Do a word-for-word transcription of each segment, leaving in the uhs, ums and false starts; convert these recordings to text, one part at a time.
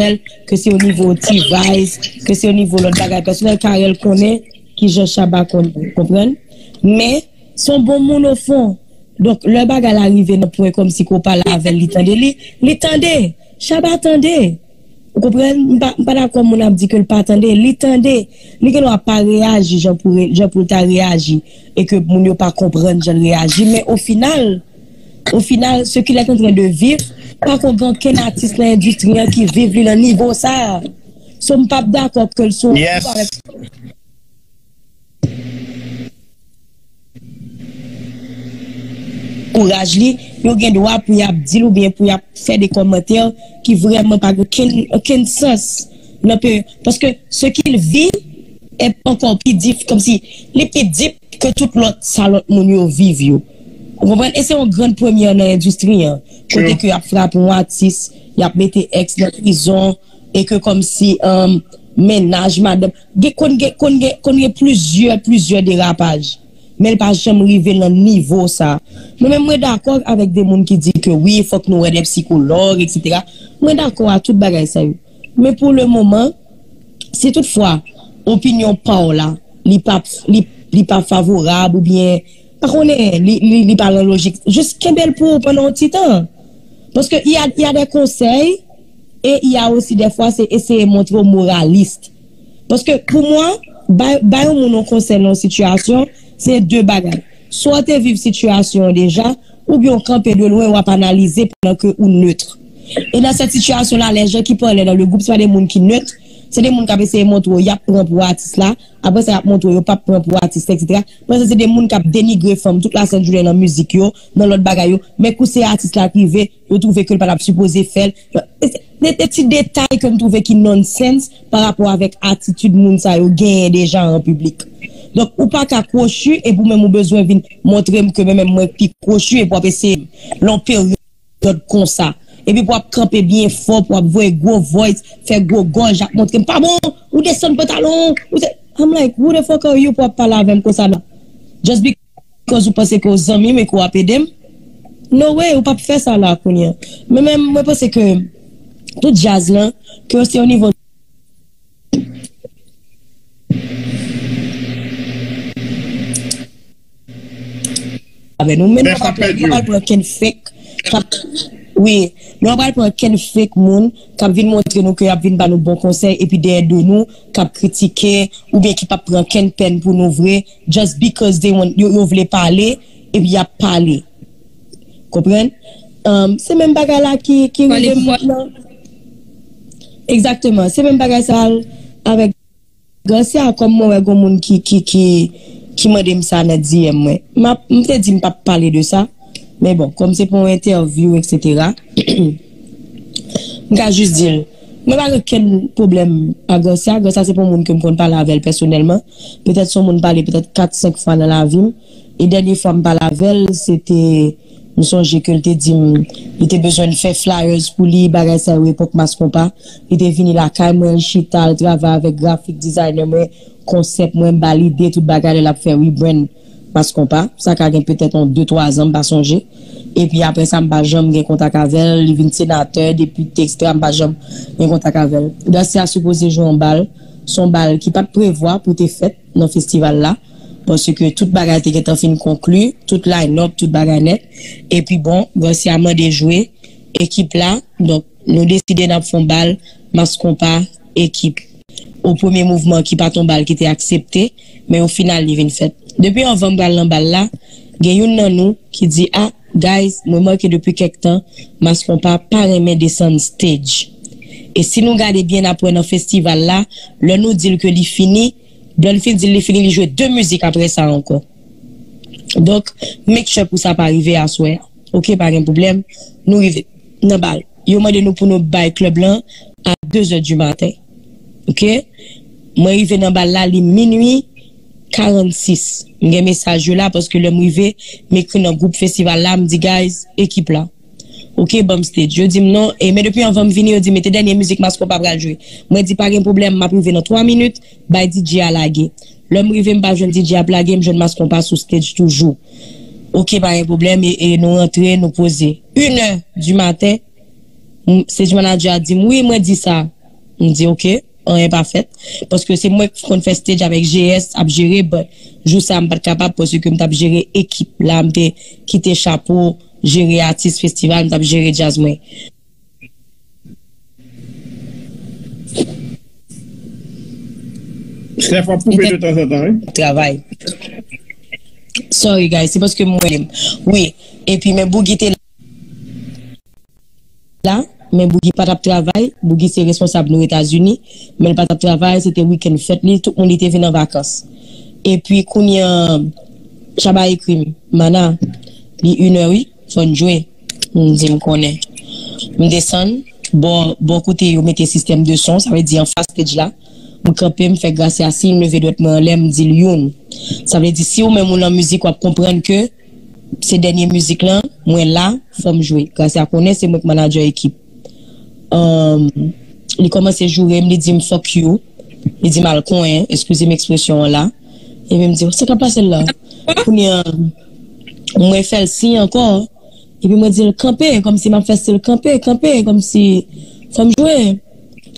pèsonèl, ke se o nivo T-Vice, ke se o nivo lòt bagay pèsonèl, Carel konnen kijan Shabba konn, konprann? Men, se yon bon moun ofon. Donk, lè bagay la rive nan pwen kòmsi ke w pale avè l, li tande, li, li tande. Shabba tande. Ou konprann? M pa, m pa dakò moun ap di ke l pa tande. Li tande. Li gen dwa pa reyaji jan pou, jan pou l ta reyaji e ke moun yo pa konprann jan l reyaji. Men o final, o final, ce qu'il est en train de vivre, pa ko gen okenn atis nan endistri an ki viv li nan nivo sa a. So, m p ap dakò ke l sou kouraj li, yo gen dwa pou y ap di l oubyen pou y ap fè de kòmantè ki vrèman pa gen okenn, okenn sans nan pe, paske ce qu'il vit est encore plus dif, kòmsi li pi dip ke tout lòt sa lòt moun yo viv yo. Ou konprann? E se yon grann premyè nan endistri an. Kote ke y ap frape yon atis, y ap mete èks nan prizon, e ke kòmsi, um, mennaj, madanm, gen, konn gen, konn gen, konn gen plizyè, plizyè derapaj. Men l pa janm rive nan nivo sa. Mwen menm, mwen dakò avèk de moun ki di ke wi, fòk nou wè de sikològ, etsetera. Mwen dakò a tout bagay sa yo. Men pou le moman, si toutfwa opinyon pa w la, li pa, li, li pa favorab oubyen, pa konnen, li, li, li pa nan lojik, jis kenbe l pou ou pandan yon ti tan. Paske y a, y a de konsèy e y a osi de fwa se eseye montre w moralis. Paske pou mwen, bay, bay yon moun yon konsèy nan yon sitiyasyon, se de bagay. Swa w te viv sitiyasyon an deja, oubyen w kanpe de lwen, w ap analize pandan ke ou nèt. E nan sèt sitiyasyon la, lè jan ki pale nan le gwoup, se pa de moun ki nèt, se de moun k ap eseye montre w y ap pran pou atis la, apre sa y ap montre w yo p ap pran pou atis, etsetera. Apre sa, se de moun k ap denigre fanm tout lasent jounen nan mizik yo, nan lòt bagay yo, men kou se atis la k rive, yo twouve ke l pa t ap sipoze fè l. E se de, de ti detay ke m twouve ki nonsense pa rapò avèk atitid moun sa yo genyen deja an piblik. Donk, ou pa ka kwochi epi ou menm ou bezwen vin montre m ke men menm mwen pi kwochi epi w ap eseye m lè yon peryòd konsa. Epi pou w ap kanpe byen fò, pou w ap voye gwo voice, fè gwo gòj, ap montre m pa bon, ou desann pantalon, ou se, I'm like, who the fuck are you pou w ap pale avè m konsa la? Just because ou panse ke w zanmi m e ke w ap ede m? No way, ou p ap fè sa la kounye a. Men menm, mwen panse ke tout djaz lan, ke se yon nivo avè nou. Men nou pa pral pran, nou pa pral pran kenn fake. Wi, nou pa pral pran kenn fake moun k ap vin montre nou ke y ap vin ba nou bon konsèy epi dèyè do nou, k ap kritike, oubyen ki p ap pran kenn pèn pou nou vre, just because they want, yo, yo vle pale, epi y ap pale. Konprann? Um, se menm bagay la ki, ki rive m nan. Egzakteman. Se menm bagay sa avèk Garcia, kòm mwen wè gon moun ki, ki, ki, ki mande m sa nan D M mwen. M ap, m te di m p ap pale de sa. Men bon, kòm se pou yon entèvyou, etsetera, m ka jis di l, mwen pa gen okenn pwoblèm a Garcia. Garcia se pou yon moun ke m konn pale avè l pèsonèlman. Petèt se yon moun m pale petèt kat, senk fwa nan lavi m. E dènye fwa m pale avè l, se te, m sonje ke l te di m, li te bezwen fè flyers pou li, bagay sa yo, epòk Mass Konpa. Li te vini lakay mwen, l chita, l travay avèk grafik dizayner mwen, konsèp mwen, m ba l ide, tout bagay, lè l ap fè rebrand Mass Konpa. Sa ka gen petèt yon de, twa zan, m pa sonje. Epi apre sa, m pa janm gen kontak avè l, li vin senatè, depite, etsetera, m pa janm gen kontak avè l. Garcia sipoze jwe yon bal, se yon bal ki pa t prevwa pou te fèt nan festival la, paske tout bagay te gentan fin konkli, tout line-up, tout bagay nèt. Epi bon, Garcia mande jwe, ekip la, donk, nou deside n ap fè yon bal, Mass Konpa, ekip. O premye mouvman ki pa t yon bal ki te aksepte, men o final li vin fèt. Depi anvan m pral nan bal la, gen youn nan nou ki di, ah, guys, mwen remake depi kèk tan, Mass Konpa pa renmen desann stage. E si nou gade byen n ap wè nan festival la, lè nou di l ke li fini, lè l fin di l li fini, li jwe de mizik apre sa ankò. Donk, make sure pou sa pa rive aswè a. Oke, pa gen pwoblèm. Nou rive nan bal. Yo mande nou pou nou bay klèb lan a de zè di maten. Oke? Mwen rive nan bal la, li minui karannsis. M gen mesaj yo la, paske lè m rive, m ekri nan gwoup festival la, m di, guys, ekip la, oke, ban m stage. Yo di m non, e, men depi anvan m vini, yo di m, mete dènye mizik Mass Konpa pral jwe. Mwen di, pa gen pwoblèm, m ap rive nan twa minit, bay D J a lage. Lè m rive, m pa jwenn D J ap lage, m jwenn Mass Konpa sou stage toujou. Oke, pa gen pwoblèm, e, e nou rantre, nou poze. Inè di maten, m- stage manager a di m, "Wi, mwen di sa." M di, "Ok, anyen pa fèt." Paske se mwen ki konn fè stage avèk G S ap jere, but jou sa a m pa t kapab paske m t ap jere ekip la, m te kite chapo jere atis festival, m t ap jere djaz mwen. Steph, w ap koupe de tanzantan, wi. Travay. Sorry, guys, se paske m wè li. Wi, epi men Boogie te la, men Boogie pa t ap travay. Boogie se responsab nou Etazini, men l pa t ap travay, se te wikenn fèt li, tout moun li te vin an vakans. Epi kounye a, Shabba ekri m, "Mana, li inè wi, fò n jwe." M di, "M konnen." M desann, bò, bò kote yo mete sistèm de son, sa vle di anfas stage la. M kanpe, m fè Gracia siy, m leve dwèt mwen anlè, m di l, "Youn." Sa vle di, si ou menm ou nan mizik, w ap konprann ke se dènye mizik lan, mwen la, fò m jwe. Gracia konnen se mwen k manager ekip. Um, li kòmanse joure m, li di m, "Fuck you." Li di m, "Al konyen," eskize m ekspresyon an la. Epi m di, "Sa k ap pase la?" Kounye a, mwen fè l siy ankò. Epi mwen di l, "Kanpe," kòmsi m ap fè stil, "Kanpe, kanpe," kòmsi fò m jwe.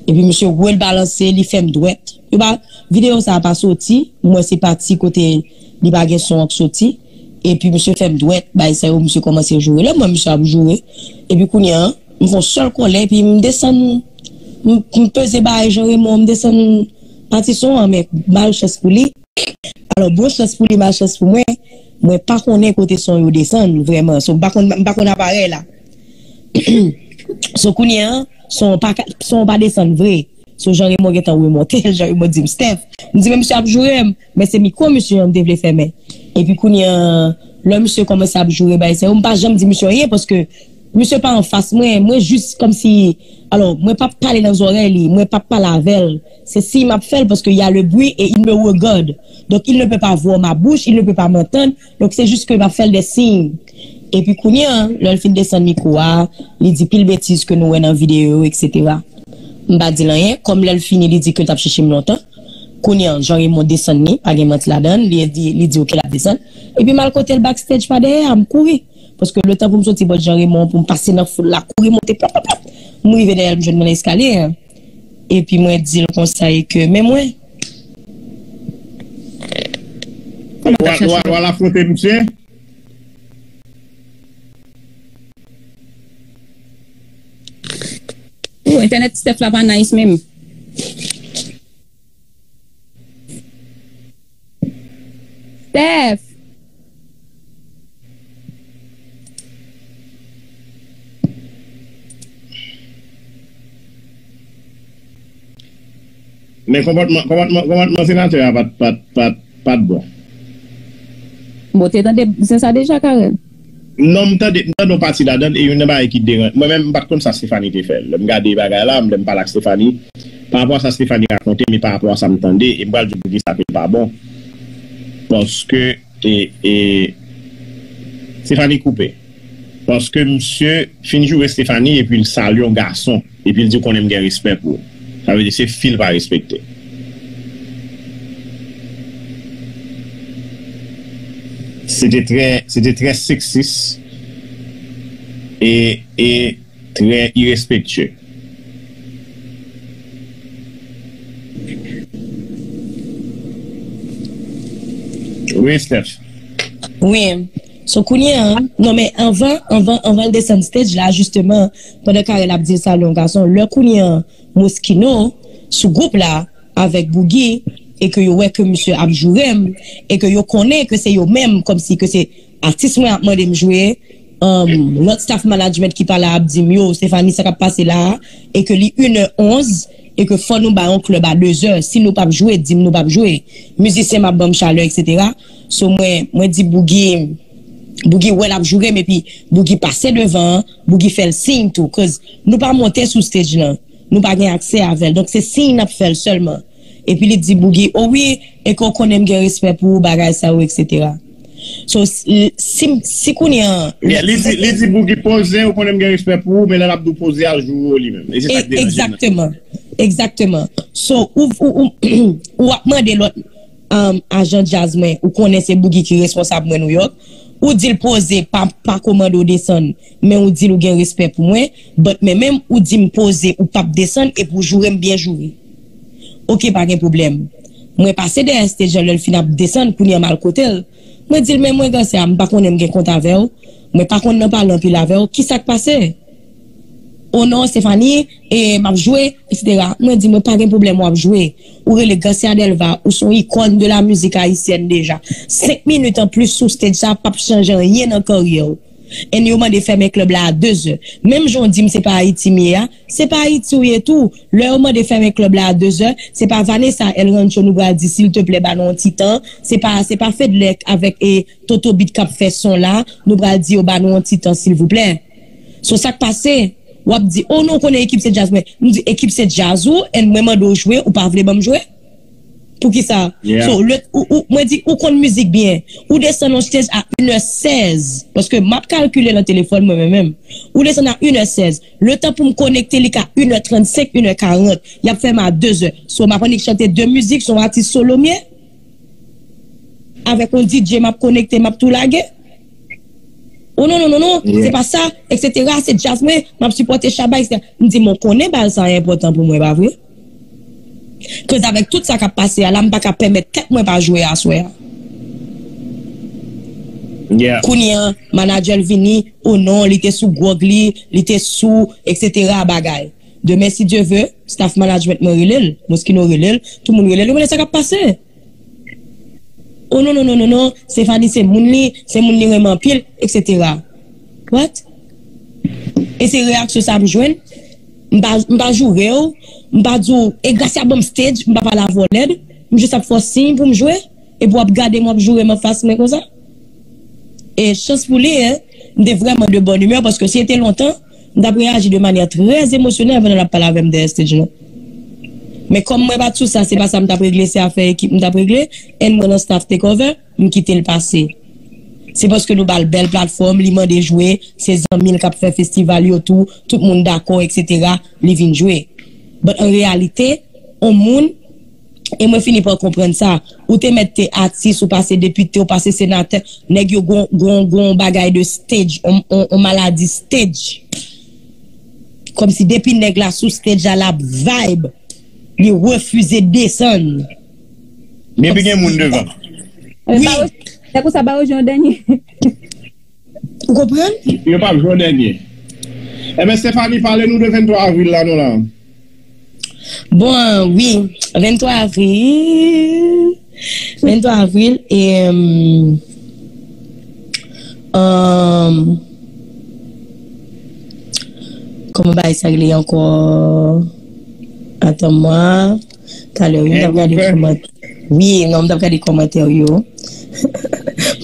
Epi misye wè l balanse, li fè m dwèt. Yo pa, videyo sa a pa soti, m wè se pati kote li pa gen son an k soti. Epi misye fè m dwèt, bay sa yo, misye kòmanse joure. Lè m wè misye ap joure, epi kounye a, m fè yon sèl kòlè, epi m desann, m, m peze bagay Jean Raymond, m desann pati son an, men malchans pou li. Alò, bon chans pou li, malchans pou mwen, mwen pa konnen kote son yo desann, vrèman. So, m pa konn, m pa konn aparèy la. So, kounye a, son pa, son pa desann vre. So, Jean Raymond gentan remonte, Jean Raymond di m, "Steph," m di, "Men misye ap joure m, men se mikwo misye an m te vle fèmen." Epi kounye a, lè misye kòmanse ap joure bay sa yo, m pa janm di misye anyen, paske misye pa anfas mwen, mwen jis kòmsi, alò, mwen p ap pale nan zòrèy li, mwen p ap pale avè l. Se siy m ap fè l, paske y a le bruit et il me regarde. Donc, il ne peut pas voir ma bouche, il ne peut pas m'entendre. Donc, c'est juste que m ap fè l des signes. Epi kounye a, lè l fin desann mikwo a, li di pil betiz ke nou wè nan videyo yo, et cetera. M pa di l anyen, kòm lè l fini, li di ke l t ap chèche m lontan. Kounye a, Jean Raymond desann li, pa gen manti ladan l, li di, li di, "Ok, l ap desann." Epi m al kote l backstage pa dèyè a, m kouri. Paske letan pou m soti bò Jean Raymond, pou m pase nan foul la, kouri monte, plap, plap, plap, m rive dèyè l, m jwenn nan eskalye a. Epi mwen di l konsa e ke, "Men mwen." Ou al, ou al, ou al afwonte misye? Ou entènèt Steph la pa nice menm. Steph. Men konpòtman, konpòtman, konpòtman senatè a pa t, pa t, pa t, pa t bon. Bon, te tande zen sa deja, Carel? Non, m tande, m tande yon pati ladan l, e youn nan bagay ki deran-, mwen menm, m pa t konn sa Stephanie te fè. Lè m gade bagay la, lè m pale ak Stephanie, pa rapò a sa Stephanie rakonte m, e pa rapò a sa m tande, e m pral di w poukisa ke l pa bon. Paske, e, e, Stephanie koupe. Paske misye fin joure Stephanie epi l salye yon gason. Epi l di, "W konnen m gen respè pou ou." Sa vle di se fi l pa respekte. Se te trè, se te trè seksis e, e trè irespektye. Wi, Steph. Wi. So kounye a, non men anvan, anvan, anvan l desann stage la, jisteman, pandan Carel ap di l salye yon gason, lè kounye a, Moschino, sou gwoup la, avèk Boogie, e ke yo wè ke misye ap joure m, e ke yo konnen ke se yo menm, kòmsi ke se atis mwen ap mande m jwe, um, lòt staff management ki pa la ap di m, "Yo, Stephanie, sa k ap pase la a?" E ke li inè onz, e ke fò nou bay yon klèb a dezè. Si nou p ap jwe, di m nou p ap jwe. Mizisyen m ap ban m chalè, et cetera. So, mwen, mwen di Boogie, Boogie wè l ap joure m, epi Boogie pase devan, Boogie fè l siy tou, cause nou pa monte sou stage lan. Nou pa gen aksè avè l. Donk, se siy n ap fè l sèlman. Epi li di Boogie, "O wi, e ke w konnen m gen respè pou ou, bagay sa yo, et cetera." So, si, si, si kounye a. Yeah, li di, li di Boogie poze, ou konnen m gen respè pou ou, men lè l ap di w poze a, joure w li menm. E se sa k deranje m nan. Egzakteman. Egzakteman. So, ou, ou, ou, ou ap mande lòt um, ajan djaz mwen, ou konnen se Boogie ki responsab mwen New York. Ou di l poze, pa, pa komande w desann, men ou di l ou gen respè pou mwen, but men menm ou di m poze, ou p ap desann, epi w joure m byen joure. Oke, pa gen pwoblèm. Mwen pase dèyè stage lan, lè l fin ap desann, kounye a m al kote l. Mwen di l, men mwen, gansè a, m pa konnen m gen kont avè w, mwen pa konn nan pale anpil avè w, ki sa k pase? O non, Stephanie, e, m ap jwe, etsetera. Mwen di, mwen pa gen pwoblèm, w ap jwe. Ou rele Garcia Delva, ou se yon ikòn de la mizik ayisyèn deja. Senk minit anplis sou stage sa p ap chanje anyen nan karyè w. And yo mande fèmen klèb la a dezè. Menm jan w di m se pa Ayiti m ye a, se pa Ayiti w ye tou. Lè yo mande fèmen klèb la a dezè, se pa Vanessa El Rancho nou pral di, silteplè, ba nou yon ti tan. Se pa, se pa Fedlè avèk, e, Toto Beat k ap fè son la, nou pral di yo ba nou yon ti tan, silvouplè. So, sa k pase? W ap di, o non, w konnen ekip se djaz mwen. M di, ekip se djaz ou, and mwen mande w jwe, ou pa vle ban m jwe? Poukisa? So, le, ou, ou, mwen di, ou konn mizik byen. Ou desann yon stage a inè sèz. Paske m ap kalkile nan telefòn mwen menm menm. Ou desann a inè sèz. Letan pou m konekte li ka inè trannsenk, inè karant. Y ap fèmen a dezè. So, m ap annik chante de mizik, se yon atis solo m ye. Avèk yon D J m ap konekte, m ap tou lage. O non, non, non, non, se pa sa, etsetera. Se djaz mwen, m ap sipòte Shabba, etsetera. M di, mwen konnen bal sa enpòtan pou mwen, pa vre? Cause avèk tout sa k ap pase a la, m pa ka pèmèt tèt mwen pa jwe aswè a. Kounye a, manadjè l vini, o non, li te sou gwòg li, li te sou, etsetera, bagay. Demen, si Dye ve, staff management mwen rele l, Moschino rele l, tout moun rele l, yo konnen sa k ap pase. O non, non, non, non, non, Stephanie se moun li, se moun li renmen anpil, etsetera. What? E se reyaksyon sa m jwenn? M pa, m pa joure w, m pa di w, e Gracia ban m stage, m pa pale avè w lèd, m jis ap fè w siy pou m jwe, epi w ap gade m, w ap joure m anfas mwen konsa? E chans pou li, en, m te vrèman de bòn imè, paske si se te lontan, m t ap reyaji de manyè trè emosyonèl pandan l ap pale avè m dèyè stage lan. Men kòm mwen pa t sou sa, se pa sa m t ap regle, se afè ekip m t ap regle, and mwen nan staff Takeover, m kite l pase. Se paske nou ba l bèl platfòm, li mande jwe, se zanmi l k ap fè festival yo tou, tout moun dakò, etsetera, li vin jwe. But an reyalite, on moun, e mwen fini pa konprann sa, ou te mèt te atis, ou pase depite, ou pase senatè, nèg yo gon, gon, gon bagay de stage, on, on, on maladi stage. Kòmsi depi nèg la sou stage la, l ap vibe, li refize desann. Men epi gen moun devan. Wi. Se pou sa ba yo jan dènye. Ou konprann? Yo p ap jwe dènye. Ebyen, Stephanie, pale nou de venntwa avril la, non, la. Bon, wi, venntwa avril. Venntwa avril, e, um, kòman bagay sa rele ankò? Atann mwa. Talè, wi, m t ap gade kòmantè. Wi, non, m t ap gade kòmantè yo.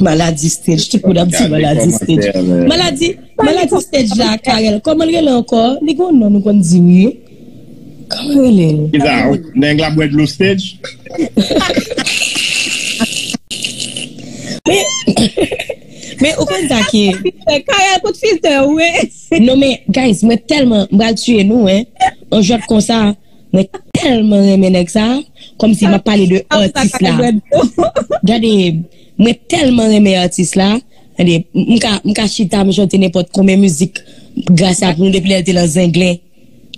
Maladi stage, tout moun ap di maladi stage. Maladi, maladi stage la, Karel, kòman l rele ankò? Li gon non nou konn di, wi. Kòman l rele? Kisa? Nèg la bwè dlo stage? Men, men ou konn sa ki. Karel kot filtè, wi. Non, men, guys, mwen tèlman, m pral tiye nou, en. On jwèt konsa, mwen tèlman renmen nèg sa, kòmsi m ap pale de atis la. Gade, mwen tèlman renmen atis la. Gade, m ka, m ka chita, m chante nenpòt konbyen mizik gras a pou nou depi lè l te nan Zenglen.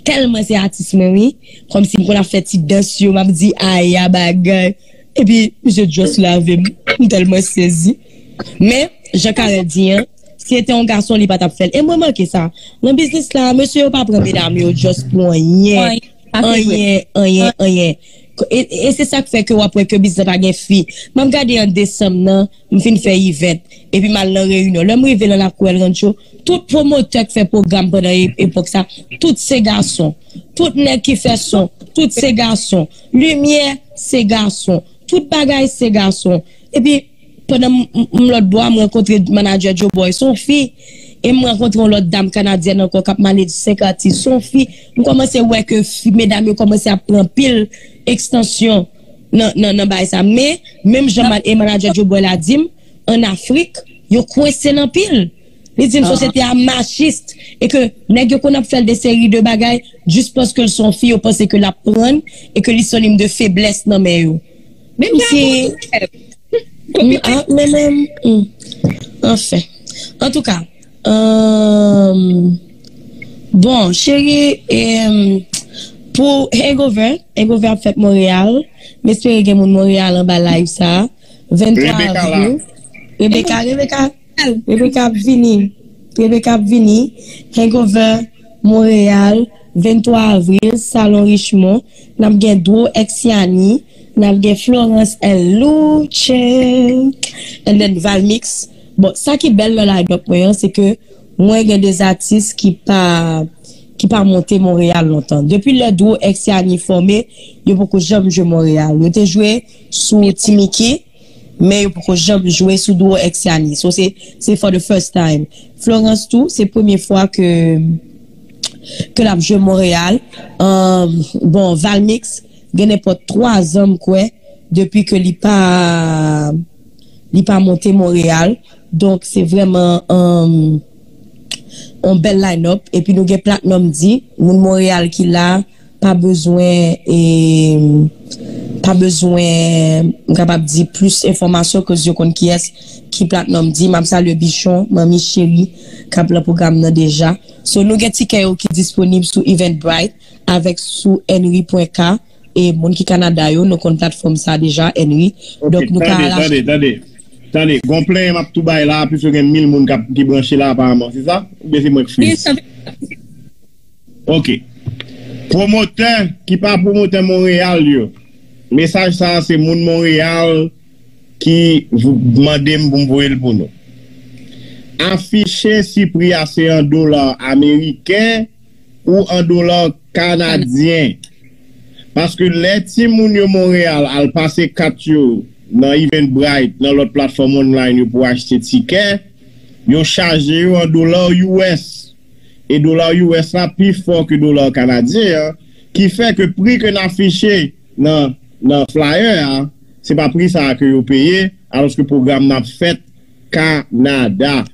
Tèlman se atis mwen, wi. Kòmsi m konn ap fè ti dans yo, m ap di, aya bagay. Epi, misye just lave m. M tèlman sezi. Men, jan Karel di an, si se te yon gason, li pa t ap fè l. E mwen manke sa. Nan biznis la, mesye yo pa pran medam yo just pou anyen. Anyen, anyen, anyen. E, e se sa k fè ke w ap wè ke biznis la pa gen fi. M ap gade an desanm nan, m fin fè event. Epi m al nan reyinyon. Lè m rive nan lakou El Rancho, tout pwomotè k fè pwogram pandan e-, epòk sa, tout se gason. Tout nèg ki fè son, tout se gason. Limyè, se gason. Tout bagay, se gason. Epi, pandan m, m, m lòt bò a, m rankontre manadjè Joeboy, se yon fi. E m rankontre yon lòt dam kanadyèn ankò k ap manage senk atis, se yon fi. M kòmanse wè ke fi, medam yo kòmanse ap pran pil ekstansyon nan, nan, nan bagay sa. Men, menm jan man-, e manadjè Joeboy la di m, ann Afrik, yo kwense l anpil. Li di m sosyete a machist e ke nèg yo konn ap fè l de seri de bagay jis paske l se yon fi, yo panse ke l ap pran e ke li se yon lim de feblès nan men yo. Menm jan si pou tout nèg. Mm, ah, men, men, mm. Anfen. Antouka, um, bon, cheri, um, pou Hangover, Hangover ap fèt Monreyal. M espere gen moun Monreyal anba live sa. Ventwa avril. Rebecca, Rebecca, Rebecca ap vini. Rebecca ap vini. Hangover, Monreyal, ventwa avril, Salon Richmond. N ap gen Dwo Ex Yani. N ap gen Florence and Luche. And then Valmix. Bon, sa ki bèl nan line-up mwen an, se ke mwen gen de atis ki pa, ki pa monte Monreyal lontan. Depi lè Dwo Ex Yani fòme, yo poko janm jwe Monreyal. Yo te jwe sou Ti Miki, men yo poko janm jwe sou Dwo Ex Yani. So, se, se for the first time. Florence tou, se premye fwa ke, ke l ap jwe Monreyal. Um, bon, Valmix, gen nenpòt twa zan, m kwè, depi ke li pa, li pa monte Monreyal. Donk, se vrèman, um, yon bèl line-up. Epi nou gen Platinum D, moun Monreyal ki la, pa bezwen, e, pa bezwen, m kapab di plis enfòmasyon, koz yo konn kiyès ki Platinum D. M ap salye Bichon, manmi cheri, k ap nan pwogram nan deja. So, nou gen tikè yo ki disponib sou Eventbrite avèk sou Henry pwen K. E moun ki Kanada yo, nou konn platfòm sa deja, Henry. Ok, donk, nou ka tande, al achte. Tande, tande, tande. Gon plenyen m ap tou bay la, plis yo gen mil moun k ap, ki branche la, aparaman, se sa? Oubyen se mwen k fri? Ok. Pwomotè ki pa pwomotè Monreyal yo. Mesaj sa a se moun Monreyal ki v-, mande m pou m voye l pou nou. Afiche si pri a se an dola ameriken ou an dola kanadyen. Paske lè timoun yo Monreyal al pase kat yo nan Eventbrite, nan lòt platfòm online yo pou achte tikè, yo chaje yo an dola U S. E dola U S la pi fò ke dola kanadyen an, ki fè ke pri ke n afiche nan, nan flyer a, se pa pri sa a ke yo peye, alòske pwogram nan ap fèt Kanada.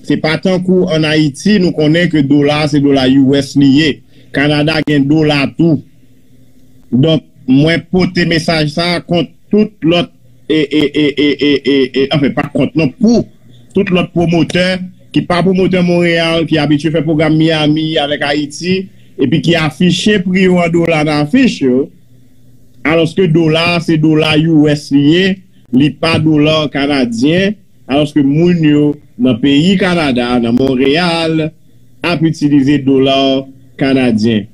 Se pa tankou ann Ayiti, nou konnen ke dola, se dola U S li ye. Kanada gen dola tou. Donk, mwen pote mesaj sa a kont tout lòt, e, e, e, e, e, e, e, anfen, pa kont non, pou tout lòt pwomotè ki pa pwomotè Monreyal, ki abitye fè pwogram Miami avèk Ayiti, epi ki afiche pri yo an dola nan afich yo, alòske dola a se dola U S li ye, li pa dola kanadyen, alòske moun yo nan peyi Kanada, nan Monreyal, ap itilize dola kanadyen.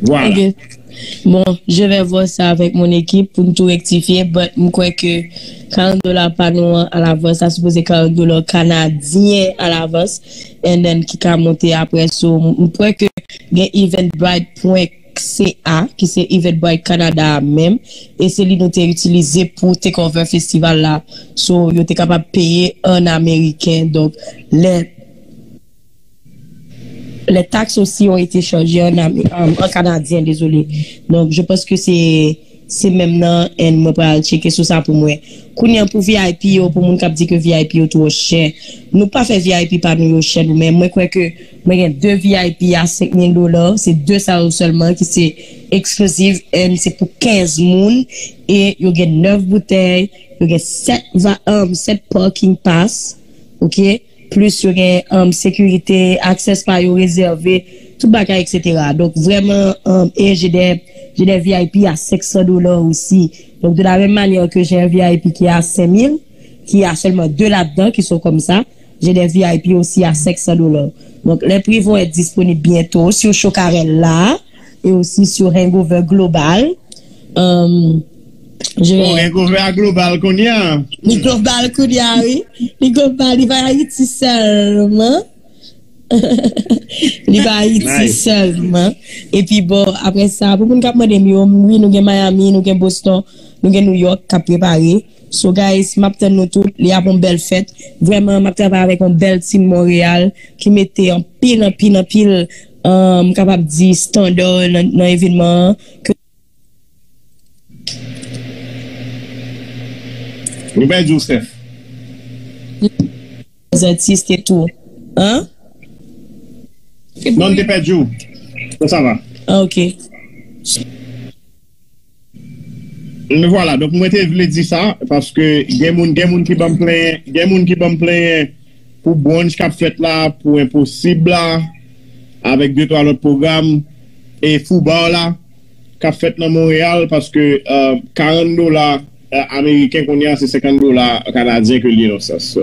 Vwala. Ok. Bon, je vais voir ça avec mon équipe pou n tou rektifye, but m kwè ke karant dola pa nou an alavans, sa sipoze karant dola kanadyen alavans, and then ki ka monte apre. So, m kwè ke gen Eventbrite pwen C A, ki se Eventbrite Canada a menm, e se li nou te itilize pou take over festival la. So, yo te kapab peye an ameriken. Donk, lè, les taxes aussi ont été chargées en, Amé- en, en canadien, désolé. Donc, je pense que c'est, c'est menm nan, and mwen pral tcheke sou sa pou mwen. Kounye a pou V I P yo, pou moun k ap di ke V I P yo twò chè. Nou pa fè V I P pa nou yo chè nou menm. Mwen kwè ke mwen gen de V I P a senk mil dola, se de sa yo sèlman ki se exclusive, and se pou kenz moun, e yo gen nèf boutèy, yo gen sèt va, um, sèt parking pass, ok? Plis yo gen, um, sekirite, access pa yo rezève, tout bagay, et cetera. Donk, vrèman, um, e j'ai des, j'ai des V I P à cinq cents dollars aussi. Donc, de la même manière que j'ai un V I P qui est à cinq mille, qui a seulement deux là-dedans qui sont comme ça, j'ai des V I P aussi à cinq cents dollars. Donc, les prix vont être disponibles bientôt sur Chokarel là et aussi sur Hangover Global. Um, je vais... Oh, Hangover a global kounye a. Li global kounye a, wi. Li global, li pa Ayiti sèlman. Li pa Ayiti sèlman. Epi bon, apre sa, pou moun k ap mande m yo, wi, nou gen Miami, nou gen Boston, nou gen New York k ap prepare. So, guys, m ap tann nou tout. Li ap yon bèl fèt. Vrèman, m ap travay avèk yon bèl team Montréal ki mete anpil, anpil, anpil, um, m kapab di, standard nan, nan evenman an. Nou pèdi w, Steph. Zantis te tou. Hein? Non, nou te pèdi w. Bon, sa va. Ah, ok. Men vwala, donk mwen te vle di sa, paske gen moun, gen moun ki ban m plenyen, gen moun ki ban m plenyen pou brunch k ap fèt la, pou Enposib la, avèk de twa lòt pwogram, e Foubar la, k ap fèt nan Monreyal, paske, euh, karant dola, euh, ameriken kounye a, se senkant dola kanadyen ke l ye nan sans. So,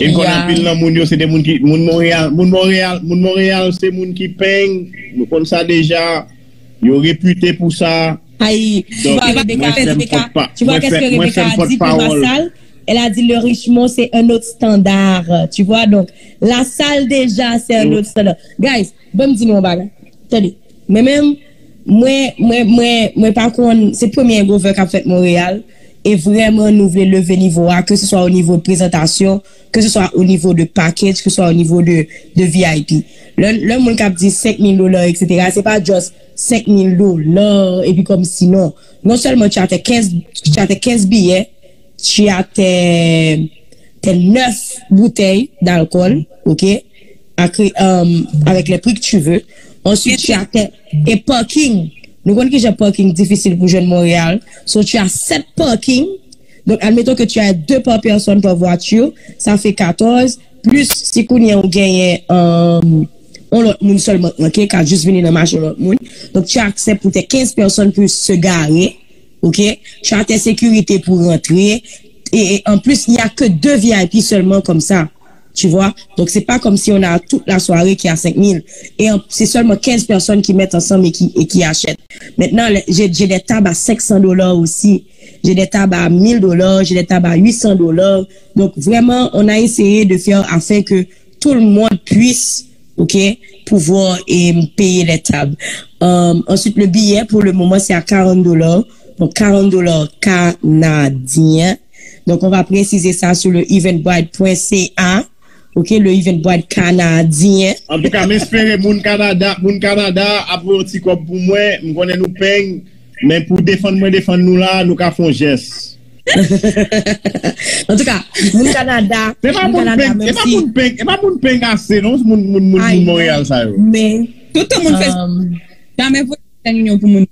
e m konnen anpil nan moun yo, se de moun ki, moun Monreyal, moun Monreyal, moun Monreyal, se moun ki peng, nou konn sa deja, yo repite pou sa. Ay, tu vois, Rebecca, Rebecca, tu vois qu'est-ce que Rebecca a dit pour ma salle? Elle a dit le Richmond, c'est un autre standard. Tu vois, donc, la salle déjà, c'est un autre standard. Guys, bon, m di nou yon bagay. Tande, mwen menm, mwen, mwen, mwen, mwen pa konn, se premye hangover k ap fèt Monreyal, e vrèman nou vle leve nivo a, ke se swa o nivo de prezantasyon, ke se swa o nivo de package, ke se swa o nivo de, de V I P. Lè, lè moun k ap di senk mil dola, et cetera, se pa just senk mil dola, epi kòmsi non. Non sèlman tu as tes quinze, tu as tes quinze billets, tu as tes, tes neuf bouteilles d'alcool, ok, ak, euh, avec les prix que tu veux. Ensuite, tu as tes, et parking. Nou konn ki jan parking difisil pou jwenn Montréal. So, tu as sept parking. Donc, admettons que tu as deux par personne par voiture, ça fait quatorze. Plus, si kounye a ou genyen, euh, yon lòt moun sèlman, ok, ka jis vini nan machin lòt moun. Donc, tu as accès pour tes quinze personnes pour se garer, ok? Tu as tes sécurités pour rentrer. Et, et en plus, il n'y a que deux V I P seulement comme ça. Tu vois? Donc, c'est pas comme si on a toute la soirée qui a cinq mille. Et en- c'est seulement quinze personnes qui mettent ensemble et qui, et qui achètent. Maintenant, le- j'ai j'ai des tables à cinq cents dollars aussi. J'ai des tables à mille dollars, j'ai des tables à huit cents dollars. Donc, vraiment, on a essayé de faire afin que tout le monde puisse, ok, pouvoir et payer les tables. Euh, ensuite, le billet, pour le moment, c'est à quarante dollars. Donc, quarante dollars canadiens. Donc, on va préciser ça sur le eventbrite point C A. Ok, le Eventbrite canadien. Antouka, m espere moun Kanada, moun Kanada ap voye yon ti kòb pou mwen. M konnen nou peng, men pou defann mwen, defann nou la, nou ka fè yon jès. Antouka, moun Kanada, Se pa moun moun Kanada, peng, se pa menm si moun peng, se pa moun peng ase, non, moun, moun, moun, Ay, moun Monreyal sa yo. Men, Toutan moun fè um, jamè voye Western Union pou moun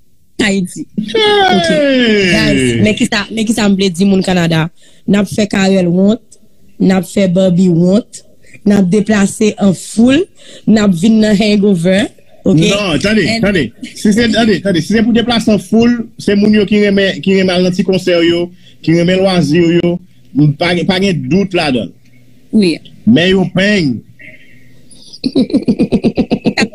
Ayiti. Ok. Hey! Guys, men kisa, men kisa m vle di moun Kanada? N ap fè Carel wont, n ap fè Barbie wont, n ap deplase an foul, n ap vin nan hangover, ok? Non, tande, And- tande. Si se, tande, tande. Si se pou deplase an foul, se moun yo ki renmen, ki renmen al nan ti konsè yo, ki renmen lwazi yo, m pa gen, pa gen dout ladan. Wi. Men yo peng.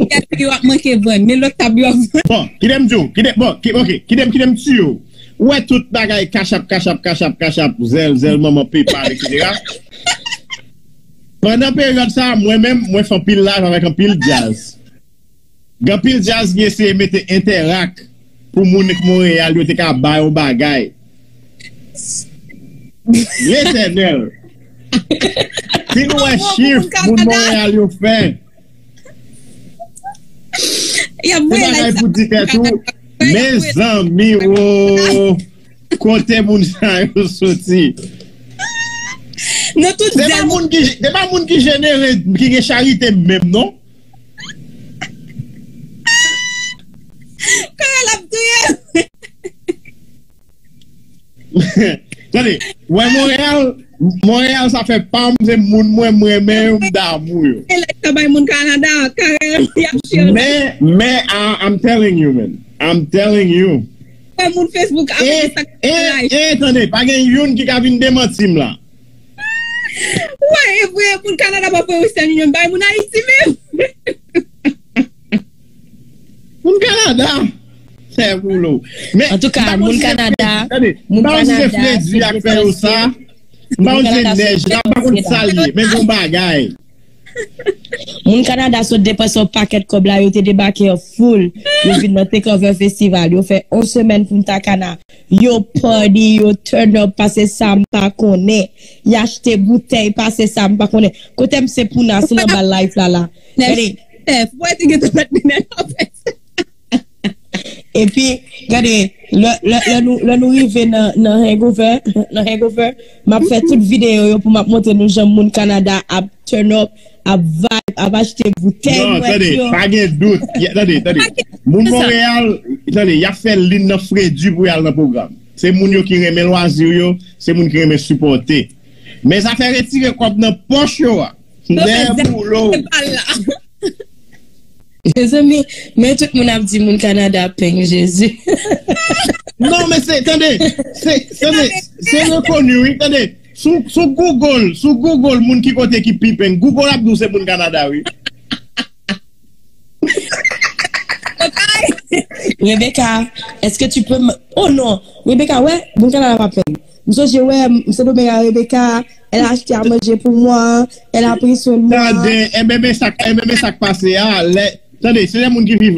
Tab yo ap manke vann, men lòt tab yo ap vann. Bon, kite m di w, kite, bon, ki, ok, kite m, kite m di w. Ou wè tout bagay kachap, kachap, kachap, kachap, zèl, zèl manman, PayPal, et cetera. Pandan peryòd sa, mwen menm, mwen fè anpil live avèk anpil djaz. Gen anpil djaz ki eseye mete entèrak pou moun Monreyal yo te ka bay yon bagay. Letènèl. Si nou wè chif moun Monreyal yo fè, se bagay pou di tèt ou, mezanmi, wo, kote moun sa yo soti? Se pa moun ki, se pa moun ki jenere, ki gen charite menm, non? Kòman l ap touye m? Tande, wè Monreyal, Monreyal sa fè pa m, se moun mwen, mwen menm, m damou yo. E lè sa bay moun Kanada, Carel, y ap chèche. Men, men, I- I'm telling you, man. I'm telling you. Wè moun Facebook ap E, sa e, live. E, tande, pa gen youn ki ka vin demanti m la. Wè, e vre, moun Kanada pa fè Western Union bay moun Ayiti menm. Moun Kanada, fè boulou. Men, Antouka, moun Kanada, tande, moun Kanada, se fredi ak fè yo sa. M pa konn se nèj la, m pa konn sa l ye, men gon bagay. Moun Kanada sot depanse yon pakèt kòb la, yo te debake an foul. Yo vin nan Takeover Festival. Yo fè yon semèn Punta Cana. Yo party, yo turn up, pase sa m pa konnen. Y achte boutèy, pase sa m pa konnen. Kote m se Puna, se nan ba life la la. Gade. Chèf, mwen te gentan mèt li nan lapès. Epi, gade, lè, lè, lè nou, lè nou rive nan, nan hangover, nan hangover, m ap fè tout videyo yo pou m ap montre nou jan moun Kanada ap turn up, ap vibe, ap achte boutèy. Non, tande, pa gen dout. Tande, tande. Moun Monreyal, tande, y ap fè lin nan fredi pou y al nan pwogram. Se moun yo ki renmen lwazi yo, se moun ki renmen sipòte. Men zafè retire kòb nan pòch yo a, dèyè boulo. Mezanmi, men tout moun ap di moun Kanada peng, Jezi. Non, men se, tande, se, tande, se rekoni, wi, tande. Sou, sou Google, sou Google, moun ki kote ki pi peng, Google ap di w se moun Kanada, wi. Rebecca, est-ce que tu peux me... Oh non, Rebecca, ouais, moun Kanada pa peng. M sonje, ouais, m Sendomeng a Rebecca, elle a acheté à manger pour moi, elle a pris soin de moi. Tande, enben, men sa, enben, men sa k pase a, lè, tande, se lè moun ki viv